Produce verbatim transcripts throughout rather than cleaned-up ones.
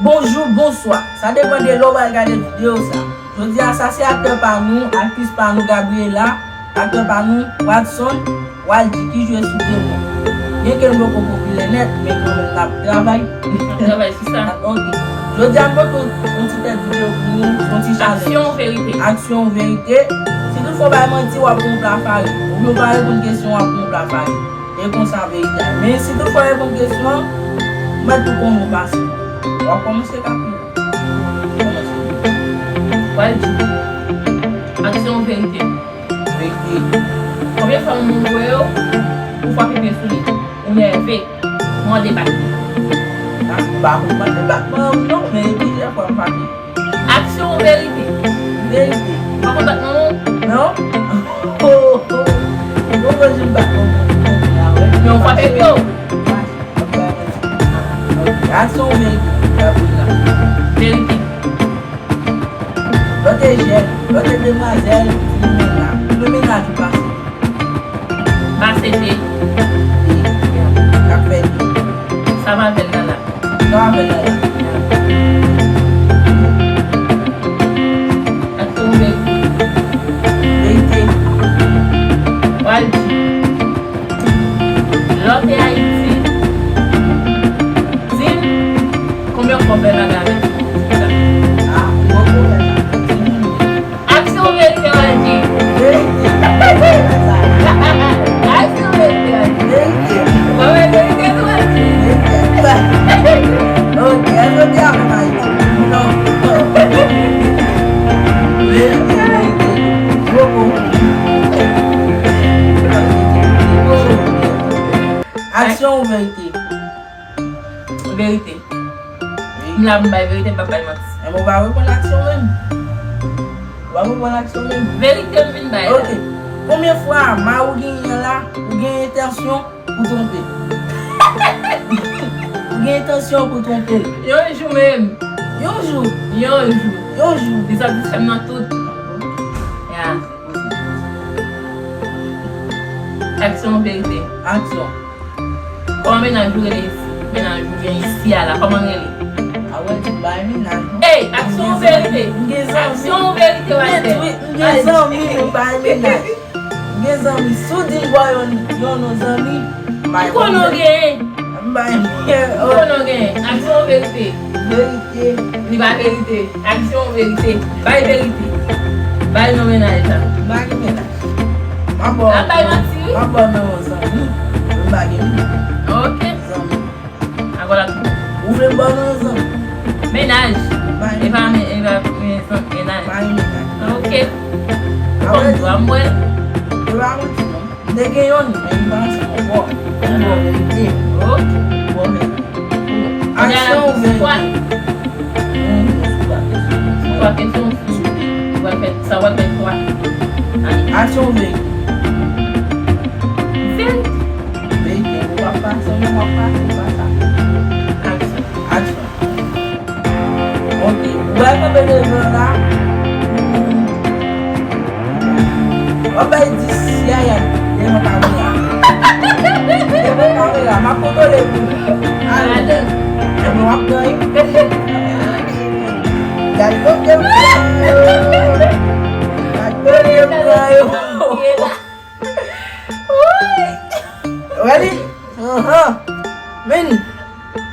Bonjou, bonswa. Sa depann de lè w pral gade videyo sa. Jodi a, sa se aktè pa nou, aktris pa nou, Gabriela, aktè pa nou, Watson, Waldy, ki jwe sou Telon. Byenke n poko popilè nèt, men kanmenm n ap travay. N ap travay sou sa. Ok. Jodi a, m pote yon ti tèt videyo pou nou, yon ti challenge. Aksyon ou verite? Aksyon ou verite? Si toutfwa w bay manti, w ap pran yon pla farin. Oubyen w pa reponn kesyon, w ap pran yon pla farin. E konsa verite a. Men si toutfwa w reponn kesyon an, m mèt tou konnen w pase. W ap kòmanse, Gabriela. Kòmanse. Waldy. Aksyon ou verite? Verite. Konbyen fwa moun wè w, ou frape pye sou li, ou nève, ou mande bat li? A, m pa konn mande bat manman m non, men plizyè fwa m frape. Aksyon ou verite? Verite. Ou pa konn bat manman w? Non. Oh, oh. Bon, bon, jan m bat manman m, konn la, wè. Men ou frape pye w? Aksyon ou verite? Gabriela. Verite. Lòt jèn, lòt demwazèl, li menaj, li menaj ou pase. Pase te. Te. K ap fè te. Sa m avè l la la. Sa m avè l la la. Ak tou verite. Verite. Waldy. Lè w te Ayiti, di m konbyen fwa w fè bagay avèk timoun sa? Ah, m poko fè sa. Timoun. Aksyon ou verite, Waldy? Verite. Aksyon ou verite, Waldy? Verite. Bon, men verite tou, Waldy. Verite. Ok, èske w te avèk Ayiti? Non. Verite, verite. Poko. Aksyon ou verite? Verite. M la pou m bay verite, m p ap bay manti. Enben, ou pa reponn aksyon menm. Ou pa reponn aksyon menm. Verite m vin bay la. Ok. Konbyen fwa mari w genyen la, ou gen entansyon pou twonpe l? Ou gen entansyon pou twonpe l? Yon jou menm. Yon jou? Yon jou. Yon jou. Li satisfè m nan tout. Ya. Aksyon ou verite? Aksyon. Kòman mennaj ou rele isi? Mennaj ou gen isi a la, kòman l rele? A wè, di m pa gen mennaj, non. Ey, aksyon ou verite? M gen zanmi. Aksyon ou verite, Walter? M gen zanmi, men m pa gen mennaj. M gen zanmi. Si w di m ba w yon, yon non zanmi, m pa gen mennaj. M konnen w genyen. M pa gen mennaj. M konnen w genyen. Aksyon ou verite? Verite. Li pa verite. Aksyon ou verite? Bay verite. Bay non mennaj la. M pa gen mennaj. M ap ba w. Ap bay manti, wi. M ap ba w non yon zanmi. M pa gen mennaj. Ok. Zanmi. Akò la tou. Ou vle m ba w non yon zanmi? Mennaj. M pa gen. E pa men, e pa men, zanmi, mennaj. M pa gen mennaj. Ok. Ou konn dwa m wè. E pa manti non. M te gen yonn, men m pa ansanm ankò. Bon, verite. Ok. Bon, men. Aksyon ou verite? Twa kesyon. Twa kesyon. Ou pral fè, sa w pral fè twa. Aksyon ou verite? Verite. Verite. Ou p ap pase, ou p ap pase, ou pa sa. Aksyon. Aksyon. Ok. Ou pral kanpe devan la. W ap bay dis yaya devan kamera. Devan kamera, m ap kontwole pou ou. Ale. Ebyen, w ap pran wi. Gad kote m pran yo. Gad kote m pran yo. Ready? Ahan. Min.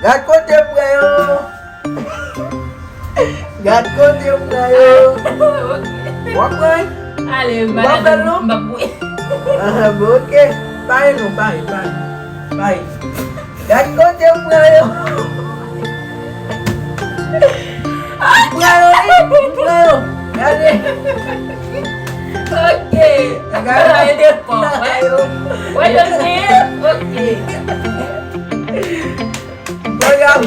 Gad kote m pran yo. Gad kote m pran yo. W ap pran? Ale, w ap fè l non? M p ap bouyi. Ah, bon, ok. Pare non, pare, pare. Pare. Gad kote m pran yo. M pran yo, wi. M pran yo. Gade. Ok. Gade. Gade. Wè yo genyen? Ok. Pwogram.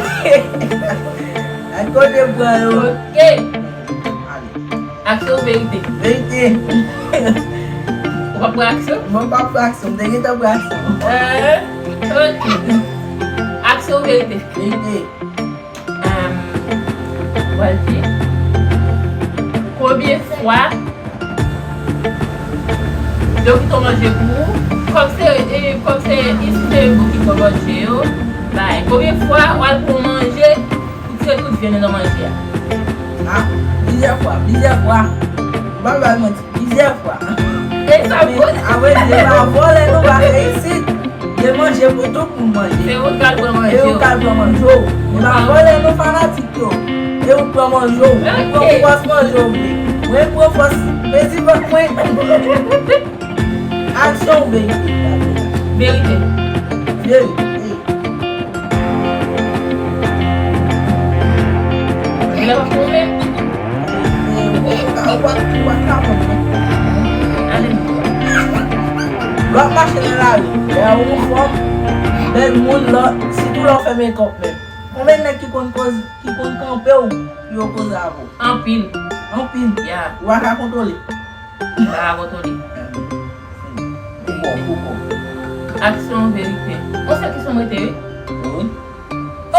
Ak kote pran yo. Ok. Ale. Aksyon ou verite? Verite. Ou pa pran aksyon? Mwen pa pran aksyon. M te gentan pran aksyon. Eh, ok. Aksyon ou verite? Verite. Ehm, Waldy, konbyen fwa yo kite w manje pou ou? Kòm se, e, kòm se isi se yo ki fè w manje yo, bay. Konbyen fwa w al pran manje, ou tire tout Vini nan manje a. Ah, plizyè fwa, plizyè fwa. M pa bay manti, plizyè fwa. E sa vre. Apre, se pa vòlè nou pa fè isit. Gen manje pou tout moun manje. Se ou k al pran manje. E ou k al pran manje w. E pa vòlè nou fanatik yo. E ou pran manje w. Ou pran fòs manje w vle. Mwen pran fòs. Mezi vant mwen. Aksyon ou verite? Verite. Verite. Lè w ap pwome. Ou pa, ou pa ka pwome. Ale. Lè w ap mache nan lari, lè ou anfòm, bèl moun, lè, sitou lè w fè makeup menm. Konbyen nèg ki konn koz, ki konn kanpe w, yo koze avè w? Anpil. Anpil. Ya. Ou pa ka kontwole. M pa ka kontwole. Ou bon, ou bon. Aksyon, verite. On sèl kesyon m rete, wi. Wi.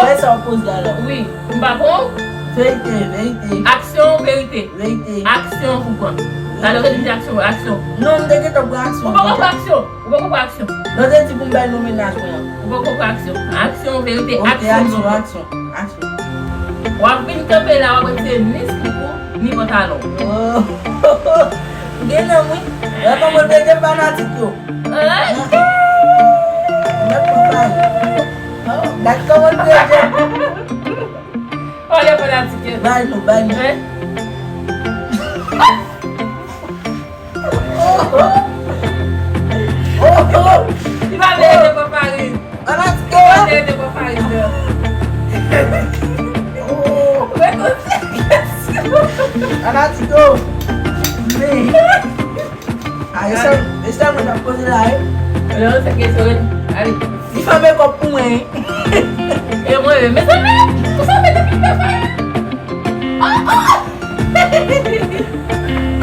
Se sa w poze a la. Wi. M pa bon? Verite, verite. Aksyon, verite. Verite. Aksyon pou pran. Talè w te di aksyon, aksyon. Non, m te gentan pran aksyon. Ou poko pran aksyon. Ou poko pran aksyon. Non, te di pou m bay non mennaj mwen an. Ou poko pran aksyon. Aksyon, verite, aksyon, aksyon, aksyon. Aksyon. W ap vin kanpe la, w ap retire ni slip ou, ni pantalon. Oh. Gen nanm, wi. Gad kòman l pede fanatik yo. Gad kòman l pede. Olè fanatik yo. Bay nou, bay nou. Li pa merite pran farin. Anatiko! Li pa merite pran farin, non. Rekonsilyasyon. Anatiko! Men. A, e sèl, e sèl mwen k ap koze la, wi. Lè w se kesyon, ale. Li fè mekòp pou mwen, wi. E mwen menm, mezanmi, pou sa mwen depi m fè farin. Oh, oh!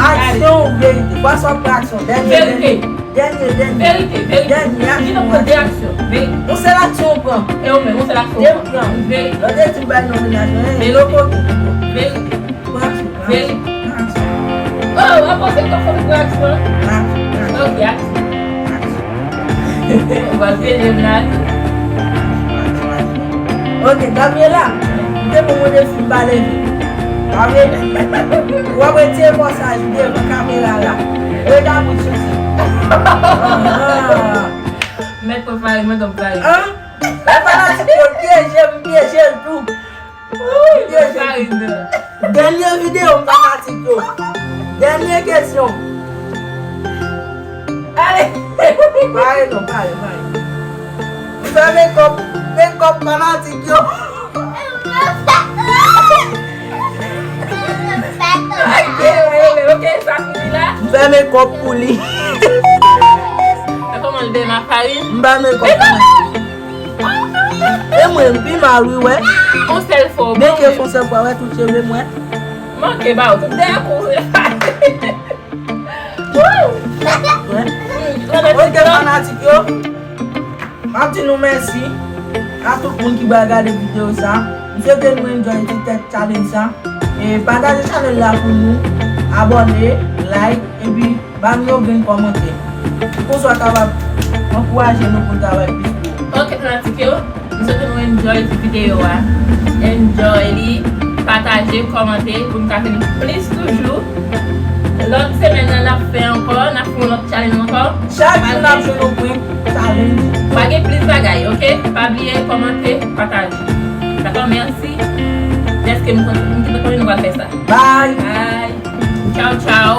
Aksyon ou verite? Pwason ap pran aksyon. Dènye, verite. Dènye, dènye. Verite, verite. Dènye aksyon. Li nan pran de aksyon. Verite. Yon sèl aksyon ou pran. E ou menm, yon sèl aksyon ou pran. Verite. Lòt de di bay non mennaj mwen, e lo kote. Verite. Pran aksyon, pran aksyon, pran aksyon. Oh, w ap panse ke fò m pran aksyon? Pran aksyon, pran aksyon. Ok, aksyon. Aksyon. Ou pral pede m la tou. Ok, Gabriela, m te pwomete fi m pa leve. Pa vre? W ap retire kò sa devan kamera la. Rega pou soti. Mèt pran farin, mwen tann farin. An? Lè fanatik yo pyeje m, m pyeje l tou. Pyeje m. Dènye videyo, m fanatik yo. Dènye kesyon. Ale. Pare non, pare, pare. M fè mekòp, mekòp fanatik yo. Ok, ok, ok, sa fini la. M fè mekòp pou li. E kòman l bèl a farin? M ba mekòp pou li. E mwen, m pi mal, wi, wè. Yon sèl fwa, menm ke yon sèl fwa, wè, tout cheve mwen. Manke ba ou, tout dèyè kou, se farin. Wouw! Ok, fanatik yo. M ap di nou mèsi a tout moun ki pral gade videyo sa. M swete nou enjoy ti tèt challenge sa. E pataje chanèl la pou nou. Abòne, like, epi ba nou yon grenn kòmantè. Pou sa kapab ankouraje nou pou n travay plis pou ou. Ok, fanatik yo. M swete nou enjoy ti videyo a. Enjoy li, pataje, kòmante pou n ka vin plis toujou. Lòt semèn nan, n ap fè ankò, n ap fè yon lòt challenge ankò. Chak jou n ap jwenn yon prank challenge. Pa gen plis bagay, ok? Pa bliye kòmante, pataje. Dakò, mèsi dèske m konn, m te konnen nou pral fè sa. Bye! Bye! Tchaw, tchaw!